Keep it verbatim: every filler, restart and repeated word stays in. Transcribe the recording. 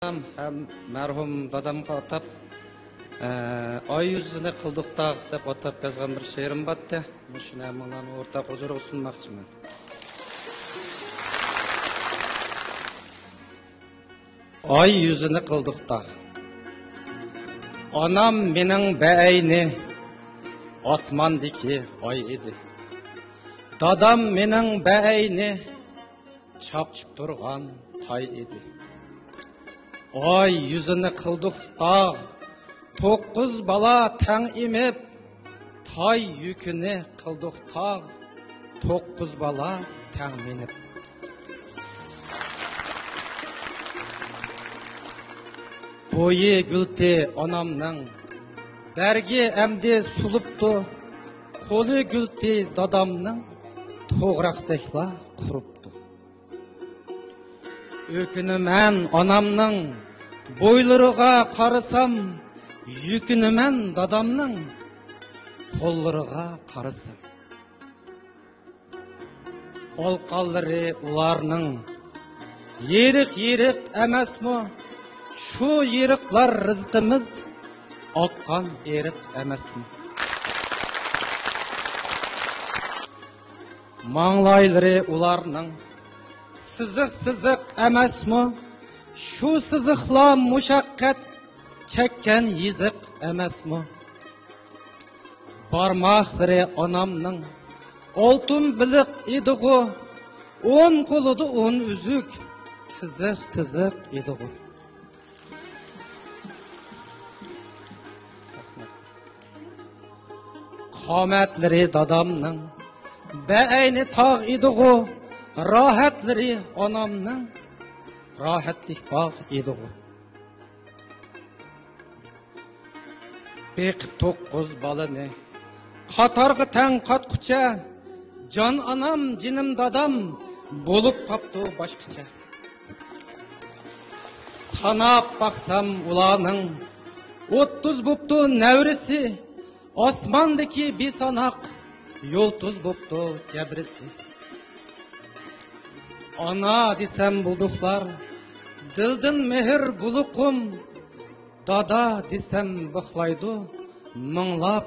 ھەم مەرھۇم دادامغا ئاتاپ، ئە، ئاي يۈزىنى قىلدۇق تاغ دەپ ئاتاپ يازغان بىر شېئىرىم بارتتى. مۇشۇنى ھەممىڭلارنىڭ ئورتاق ھۇزۇرىغا سۇنماقچىمەن. ئاي يۈزىنى قىلدۇق تاغ. ئانام مېنىڭ بەئەينى ئاسماندىكى ئاي ئىدى. دادام مېنىڭ بەئەينى چاپچىپ تۇرغان تاي ئىدى. ئاي يۈزىنى قىلدۇق تاغ، توققۇز بالا تەڭ ئېمىپ، تاي يۈكىنى قىلدۇق تاغ، توققۇز بالا تەڭ مىنىپ. بويى گۈلتى ئانامنىڭ، بەرگى ئەمدى سۇلۇپتۇ، قولى گۈلتى دادامنىڭ، توغراقتەكلا قۇرۇپتۇ. ئۆكۈنىمەن ئانامنىڭ بويلىرىغا قارىسام، يۈكۈنىمەن دادامنىڭ قوللىرىغا قارىسام. ئالقانلىرى ئۇلارنىڭ يېرىق-يېرىق ئەمەسمۇ؟ شۇ يېرىقلار رىزقىمىز، ئاققان ئېرىق ئەمەسمۇ؟ ماڭلايلىرى ئۇلارنىڭ سىزىق-سىزىق ئەمەسمۇ؟ شۇ سىزىقلار مۇشەققەت چەككەن يېزىق ئەمەسمۇ؟ بارماقلىرى ئانامنىڭ ئالتۇن بېلىق ئىدىغۇ، ئون قولىدا ئون ئۈزۈك تىزىق-تىزىق ئىدىغۇ. قامەتلىرى دادامنىڭ بەئەينى تاغ ئىدىغۇ، راھەتلىرى ئانامنىڭ راھەتلىك باغ ئىدىغۇ. بېقىپ توققۇز بالىنى قاتارغا تەڭ قاتقۇچە، جان ئانام، جېنىم دادام بولۇپ قاپتۇ باشقىچە. ساناپ باقسام ئۇلارنىڭ ئوتتۇز بوپتۇ نەۋرىسى، ئاسماندىكى بىساناق يۇلتۇز بوپتۇ جەبرىسى. ئانا دېسەم بۇلدۇقلار دىلدىن مېھىر بۇلىقىم، دادا دېسەم بىخلايدۇ مىڭلاپ